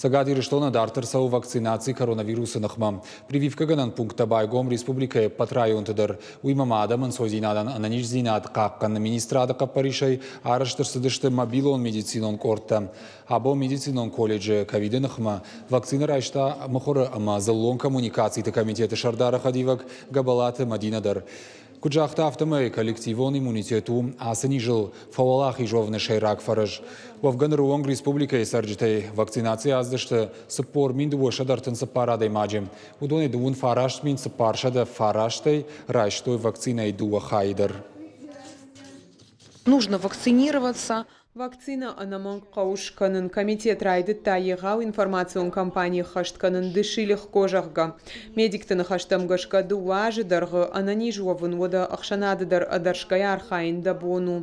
Цӕгат Ирыстоны дарддӕр цӕуы вакцинаци коронавирусы ныхмӕ. Прививкӕгӕнӕн пункттӕ байгом республикӕйы ӕппӕт районты дӕр. Уыимӕ ма адӕмы ӕнцойдзинадӕн ӕнӕниздзинад хъахъхъӕныны министрады хъӕппӕрисӕй арӕзт ӕрцыдысты мобилон медицинон къордтӕ. Абон медицинон колледжы ковиды ныхмӕ вакцинӕ райста мыхуыры ӕмӕ дзыллон коммуникациты комитеты сӕрдары хӕдивӕг Гӕбӕлаты Мӕдинӕ дӕр. Куыд загъта, афтӕмӕй коллективон иммунитет у ацы низыл фӕуӕлахиз уӕвыны сӕйраг фӕрӕз. Уӕвгӕ ныры онг республикӕйы цӕрджытӕй вакцинаци аздысты 40 234 адӕймаджы. Уыдонӕй 19 409 райстой вакцинӕйы дыууӕ хайы дӕр. Нужно вакцинироваться. Вакцинӕ ӕнӕмӕнг хъӕуы скӕнын. Комитет райдыдта егъау информацион кампани ӕххӕст кӕнын «Дыши легко», зӕгъгӕ. Медикты ныхӕстӕм гӕсгӕ 2 азы дӕргъы ӕнӕниз уӕвын уӕдӕ ӕхсӕнады дӕр ӕдӕрсгӕйӕ архайын дӕ бон у.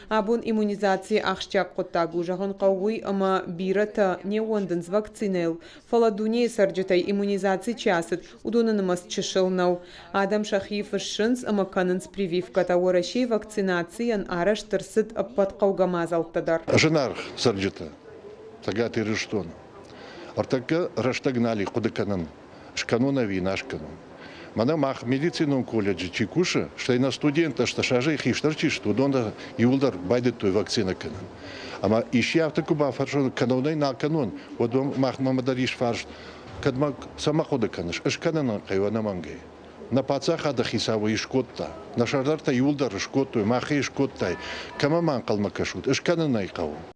Абон иммунизаци ахсджиаг хъуыддаг у, зӕгъын хъӕуы уый, ӕмӕ бирӕтӕ не ууӕндынц вакцинӕйыл, фӕлӕ дунейы цӕрджытӕй иммунизаци чи ацыд, уыдоны нымӕц чысыл нӕу. Адӕм сӕхи фыссынц ӕмӕ кӕнынц прививкӕтӕ. Уӕрӕсейы вакцинацийӕн арӕзт ӕрцыд ӕппӕт хъӕугӕ мадзӕлттӕ дӕр. Зынаргъ цӕрджытӕ, Цӕгат Ирыстоны ӕртӕккӕ рӕстӕг нал и хъуыды кӕнын, скӕнон ӕви нӕ скӕнон. Мӕнӕ мах медицинон колледжы чи кусы, стӕй нӕ студенттӕ азӕй хистӕр чи сты, уыдон дӕр иууылдӕр байдыдтой вакцинӕ кӕнын. Ӕмӕ исчи афтӕ куы бафӕрсон, кӕнон ӕй нӕ кӕнон, уӕд махмӕ дӕр ис фарст, кӕд ма цӕмӕ хъуыды кӕныс, скӕнын хъӕуы ӕнӕмӕнгӕй. Нӕ паддзахады хицауы скодта, нӕ сӕрдартӕ иууылдӕр скодтой, махӕй скодтай, кӕмӕ ма ӕнхъӕлмӕ кӕсут, скӕнын ӕй хъӕуы.